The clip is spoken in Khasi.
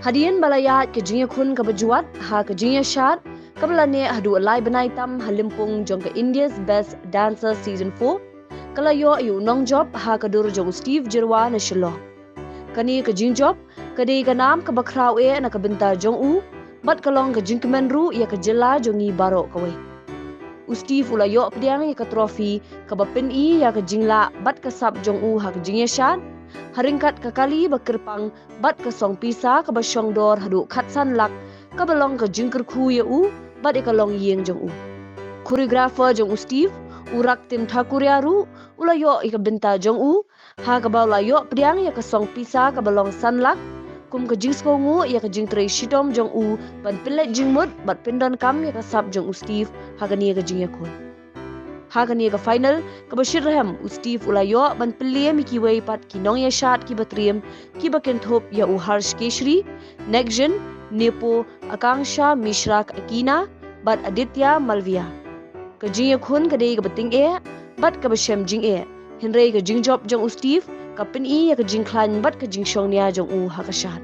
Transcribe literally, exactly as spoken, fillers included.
Hadien ba la ïaid ka jingïakhun kaba jwat ha ka jingïashad kaba la neh haduh lai bnai tam ha lympung jong ka India's Best Dancer Season four, ka la ïoh ïa u nongjop ha ka dur jong u Steve Jyrwa na Shillong. Kane ka jingjop ka dei ka nam kaba khraw eh na ka bynta jong u bad ka long ka jingkmen ruh ïa ka jylla jong ngi baroh kawei. U Steve u la ïoh pdiang ïa ka trophy kaba pyni ïa ka jinglah bad ka sap jong u ha ka jingïashad, ha ryngkat ka kali ba kyrpang bad ka song pisa kaba shong dor haduh khatsan lak, kaba long ka jingkyrkhu ïa u bad ïa ka longïing jong u. Choreographer jong u Steve, u Raktim Thakuria ruh u la ïoh ïa ka bynta jong u, ha kaba u la ïoh pdiang ïa ka song pisa kaba long san lak kum ka jingsngewnguh ïa ka jingtrei shitom jong u ban pynleit jingmut bad pyndonkam ïa ka sap jong u Steve ha kane ka jingïakhun. Ha kane ka final kaba shitrhem, u Steve u la ïoh ban pynliem ïa kiwei pat ki nongïashad kiba triem, kiba kynthup ïa u Harsh Keshri, Nekjin, Nepo, Akanksha Mishra Akina bad Aditya Malviya. Ka jingïakhun ka dei kaba tyngeh bad kaba shem jingeh, hynrei ka jingjop jong u Steve ka pyni ïa ka jingkhlaiñ bad ka jingshongnia jong u ha ka shad.